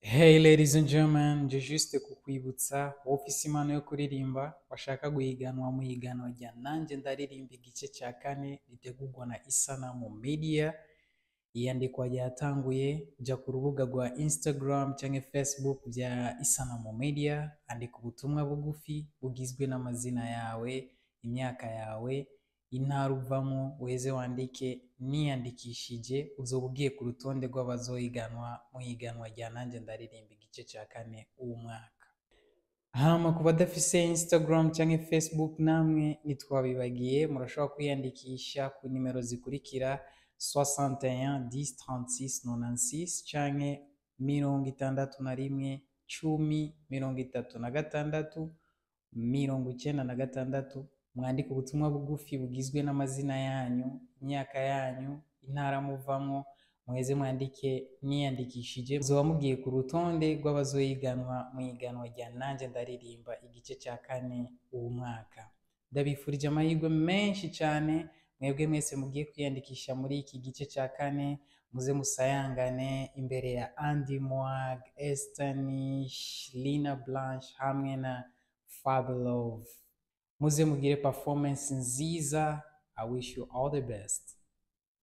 Hey ladies and gentlemen, nje juste kukwibutsa wowe ufise impano yo kuririmba, washaka guhiganwa mu higanwa rya Nanje Ndaririmba igice cya kane ritegurwa na Isanamu Media. Iyandikwa ryatanguye. Jya ku rubuga rwa Instagram cyangwa Facebook bya Isanamu Media, andika ubutumwa bugufi bugizwe n'amazina yawe, imyaka yawe, intara uvamo, uheze wandike "niyandikishije". Uzoba ugiye ku rutonde rw'abazohiganwa mu higanwa rya Nanje Ndaririmba igice cya kane uwu mwaka. Hama ku badafise Instagram cyangwa Facebook, namwe ntitwabibagiye, murashobora kwiyandikisha ku nimero zikurikira: 61 10 36 96 canke 61 10 36 96. Mwandike ubutumwa bugufi bugizwe n'amazina yanyu, imyaka yanyu, intara muvamwo, muheze mwandike "niyandikishije". Muzoba mugiye ku rutonde rw'abazohiganwa mu higanwa rya Nanje Ndaririmba igice cya kane uwu mwaka. Ndabifurije amahirwe menshi cyane mwebwe mwese mugiye kwiyandikisha muri iki gice cya kane. Muze musayangane imbere ya Andy Mwag, Estanish, Lina Blanche hamwe na Fabelove. Muze mugire performance nziza. I wish you all the best.